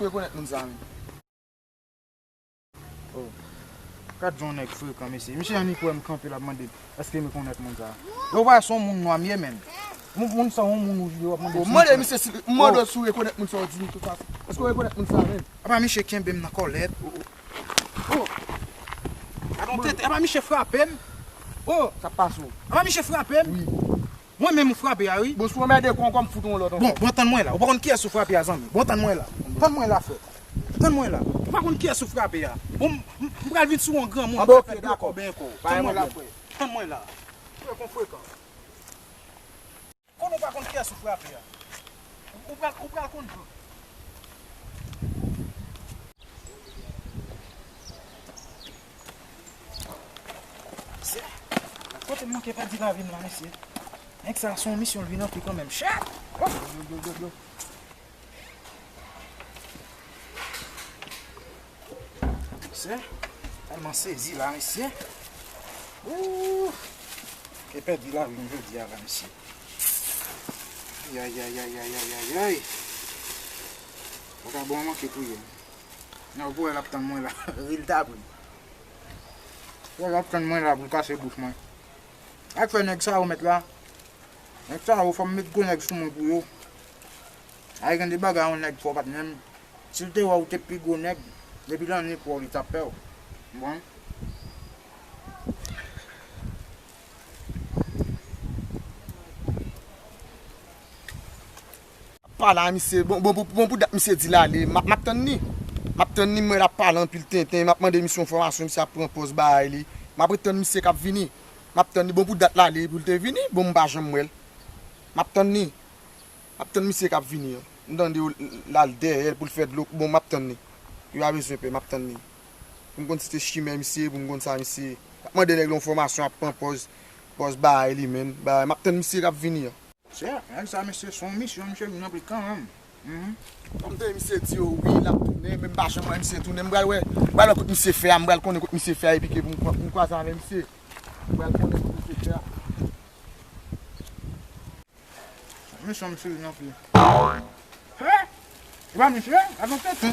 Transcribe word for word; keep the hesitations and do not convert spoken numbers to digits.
Rekonèt moun sa menm. Oh. Gad yon nèg frekan, mesye. Misye annik wè m kanpe l ap mande m èske m rekonèt moun sa. Yo wè se yon moun nwa m ye, menm. Moun, moun sa yon moun wouj li, w ap mande. Oh, mande misye si, mande si w rekonèt moun sa w di m tout fason. Èske w rekonèt moun sa menm? Apa misye kenbe m nan kòlèt. Oh, oh. Oh. Gadon tenten, apa misye frape m. Oh. Sa pase w. Apa misye frape m. Wi. Mwen menm ou frape a, wi. Bon, si w anmède kon, kon m fout yon lòt ankò. Bon, bon, tann mwen la. Ou pa konn kiyès ou frape a, zanmi. Bon, tann mwen la. Tann mwen la, frè. Tann mwen la. Ou pa konn kiyès ou frape a. Bon, m, m, m pral vin sou yon granmoun. Anben, ok, dakò. Tann mwen la, frè. Tann mwen la. Frè, kon frekan. Konnen ou pa konn kiyès ou frape a. Ou, ou pral, ou pral konn tou. Mesye, kote m manke pèdi lavi m la, mesye. Nèg sa, se yon misyon l vin antre kanmenm. Chat! Oh! Yo, yo, yo, yo. Mesye, tèlman sezi la, mesye. Ooh! Ke pèdi lavi m jodi a la, mesye. Ay, ay, ay, ay. Vagabon an manke touye m. Nan, ou wè l ap tann mwen la. Ri l ta pri. Ou wè l ap tann mwen la pou l kase bouch mwen. Ak fè nèg sa yo mèt la. Nèg sa yo, fò m met gwo nèg sou mwen pou yo. Ay, gen de bagay yon nèg fò patnè m. Si l te wè w te pi gwo nèg, depi l annik wè w li t ap pè w. Bon. Pale a misye, bon, bon, bon, bon pou dat misye di l ale, m ap, m ap tann li. M ap tann li, m wè l ap pale anpil tenten, m ap mande misye yon enfòmasyon, misye ap pran pòz bagay li. M ap ret tann misye k ap vini. M ap tann li, bon pou dat l ale pou l te vini, bon m pa janm wè l. M ap tann li. M ap tann misye k ap vini an. M tande l al dèyè l pou l fè dlo. Bon, m ap tann li. Yo pa bezwen pè, m ap tann li. Pou m konn si se chimè misye ye, pou m konn sa misye ye. M ap mande nèg la yon enfòmasyon, ap pran pòz, pòz bagay li menm. Bagay, m ap tann misye k ap vini an. Chè, nèg sa, mesye, se yon misyon, misye vin ranpli kanmenm. Mhm. Kòm te misye di yo wi, l ap tounen, men m pa janm wè misye tounen. M pral wè, m pral wè kote misye fè a, m pral konnen kote misye fè a, epi ke pou m kwa-, pou m kwaze avè misye. M pral konnen kote misye fè a. Misye, misye vin ranpli. Hè? E pa misye? Gad yon tenten.